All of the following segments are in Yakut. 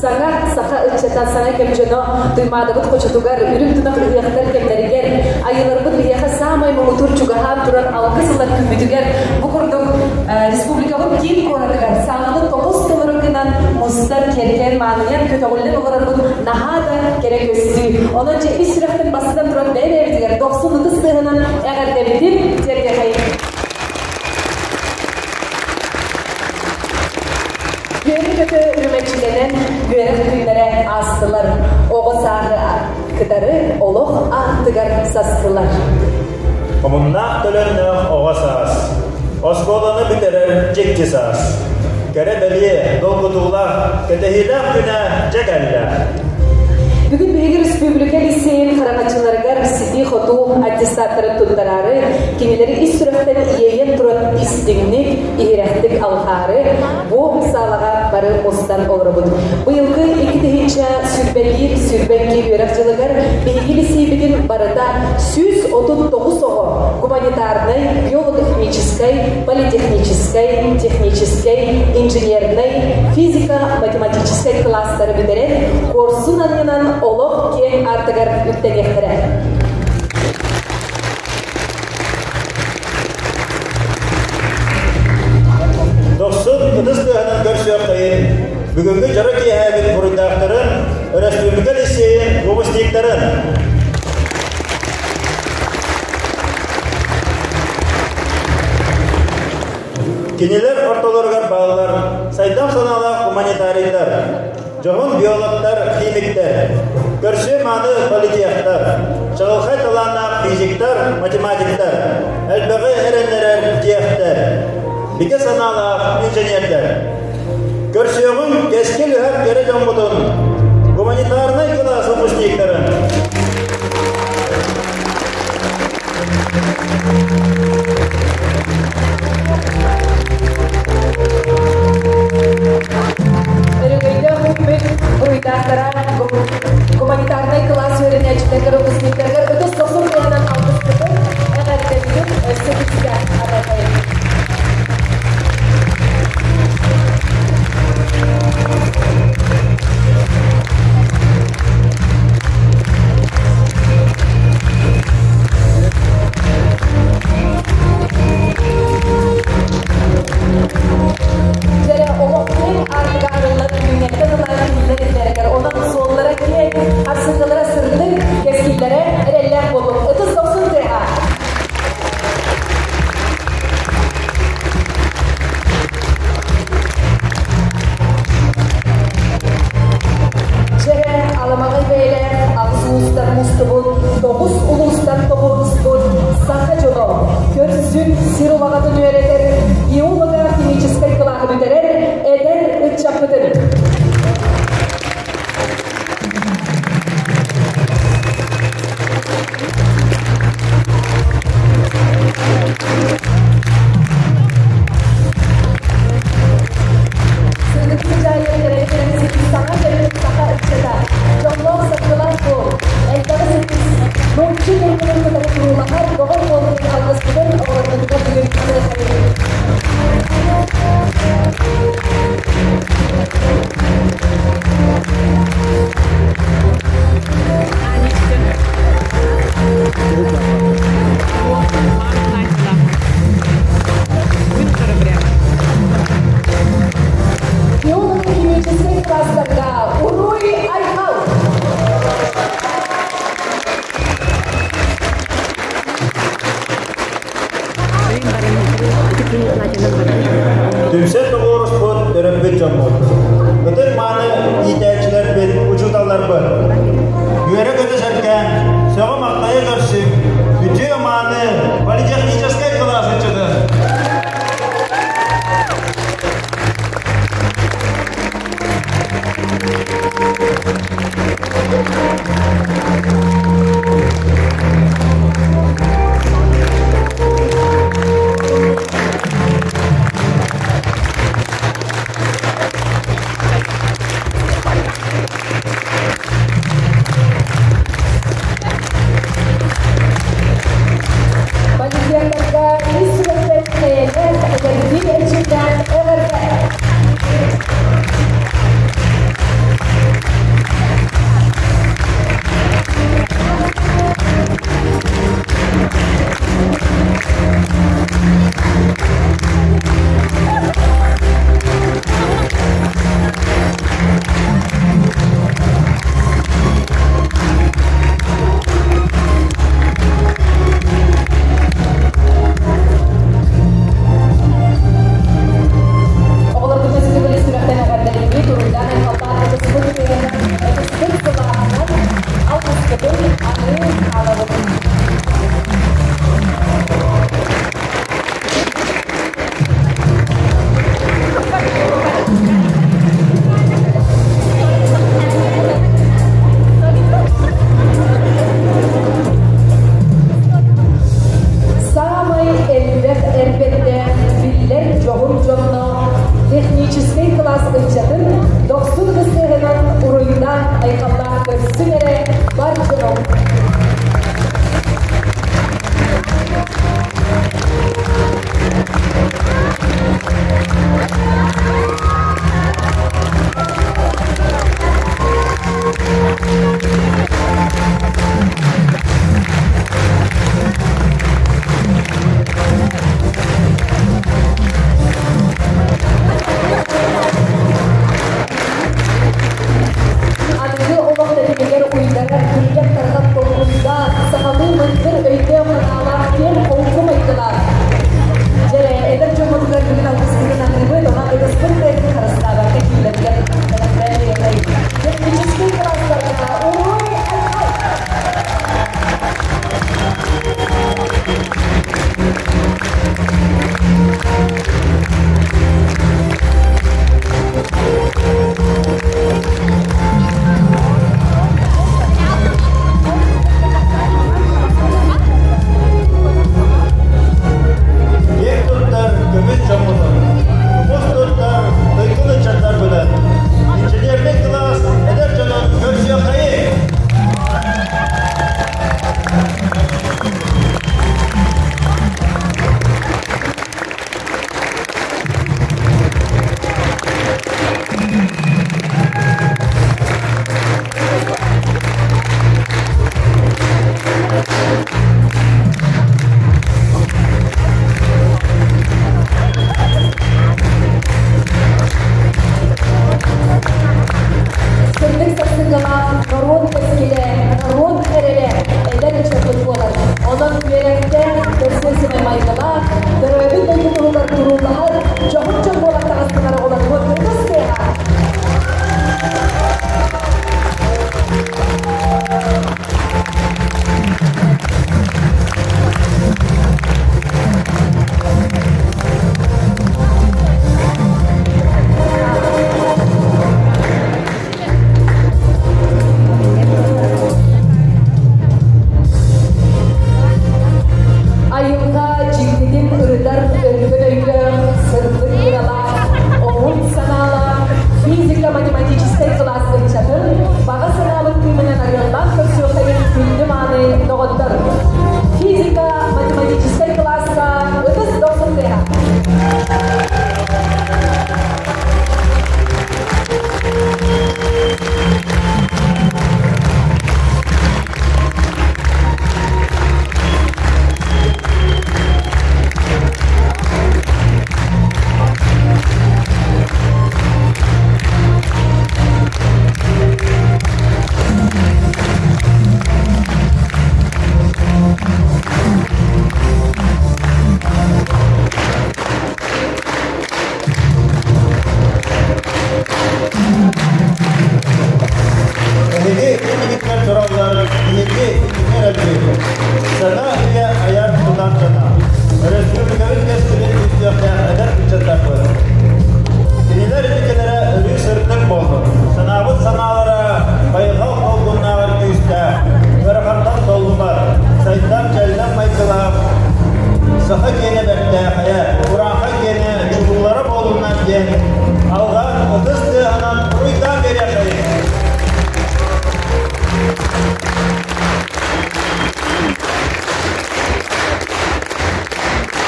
Саҥа саха ыччата, саҥа кэм дьоно Туймаадабыт хочотугар үрүҥ тунах ыһыахтар кэмнэригэр айыыларбыт биһиэхэ саамай муҥутуур чугаһаан турар алгыс ылар күммүтүгэр бу курдук республикабыт киин куоратыгар сааланы тоҕус толору гынан мустан киэркэйэн мааныйан көтөҕүллэн олорорбут наһаа да кэрэ көстүү. Онон дьэ ис сүрэхтэн бастатан туран бэйэ-бэйэбитигэр дохсун ытыс тыаһынан эҕэрдэбитин тиэрдиэхэйиҥ. Үөрэ-көтө үрүмэччилэнэн үөрэх күннэрэ аастылар, оҕо сааһы кытары олох ааттыгар састылар. Омуннаах төлөннөөх оҕо саас, оскуоланы бүтэрэр дьикти саас. Кэрэ бэлиэ, долгутуулаах, кэтэһиилээх күнэ дьэ кэллэ. Бүгүн биһиги республика лиссиэйин хараҥаччыларыгар ситии-хотуу аттестаттарын туттараары, кинилэри ис сүрэхтэн иэйэн туран истиҥник, иһирэхтик алҕаары бу саалаҕа бары мустан олоробут. Быйылгы 2021-22 үөрэх дьылыгар биһиги лиссиэйбитин барыта 139 оҕо гуманитарнай, биолого-химическай, политехническай, техническэй, инженернэй, физико-математическай кылаастары бүтэрэн, куорсун анньынан олох киэҥ аартыгар үктэниэхтэрэ. Дохсун ытыс тыаһынан көрсүөххэйин, бүгүҥҥү дьоро киэһээбит буруйдаахтарын, өрөспүүбүлүкэ лиссиэйин выпускниктарын. Кинилэр ортолоругар бааллар сайдам санаалаах гуманитарийдар, дьоһун биологтар, химиктэр, көрсүө мааны политехтар, чаҕылхай талааннаах физиктар, математиктар, элбэҕи эрэннэрэр диэхтэр, бигэ санаалаах инженердэр. Көрсүөҕүҥ кэскил ыһар кэрэ дьоммутун, гуманитарнай кылаас выпускниктарын. Өрөгөйдөөх күммүт буруйдаахтара гуманитарнай кылаас үөрэнээччилэригэр выпускниктарыгар ытыс дохсун тыаһынан алгыспытын, эҕэрдэбитин өссө күүскэ анаатайын. Дьэрэ олохтуун аартыга арыллар күҥҥэттэн ыла кинилэр иннилэригэр онон суоллара киэҥ, арсыҥҥылара сырдык, кэскиллэрэ эрэллээх буолуҥ. Ытыс дохсун тыаһа! Дьэрэ аламаҕай бэйэлээх аҕыс уустан мустубут, тоҕус улуустан тоҕуоруспут саха дьоно көрсүн сир улаҕатын үөрэтэр геолого-химическай кылааһы бүтэрэр эдэр ыччаппытын. Сырдык сыдьаайа кэрэ саҥа кэлбит саха ыччата, дьоллоох саргылаах буол, элбэҕи ситис, нуучча ньургунун кытары туруулаһар доҕор буолбутун алгыспытын оҕолорбутугар бүгүн аныахайын. Геолого-химическэй класстарга Уруй Айхал! Түмсэн тоҕуоруспут төрөппүт дьоммут, ытык мааны иитээччилэрбит, учууталларбыт, үөрэ-көтө сэргээн, сөҕө-махтайа көрсүҥ, үтүө мааны политехническай кылаас ыччатын! Политехтар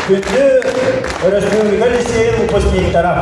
Күндү Өрөспүүбүлүкэ лиссиэйин выпускниктара!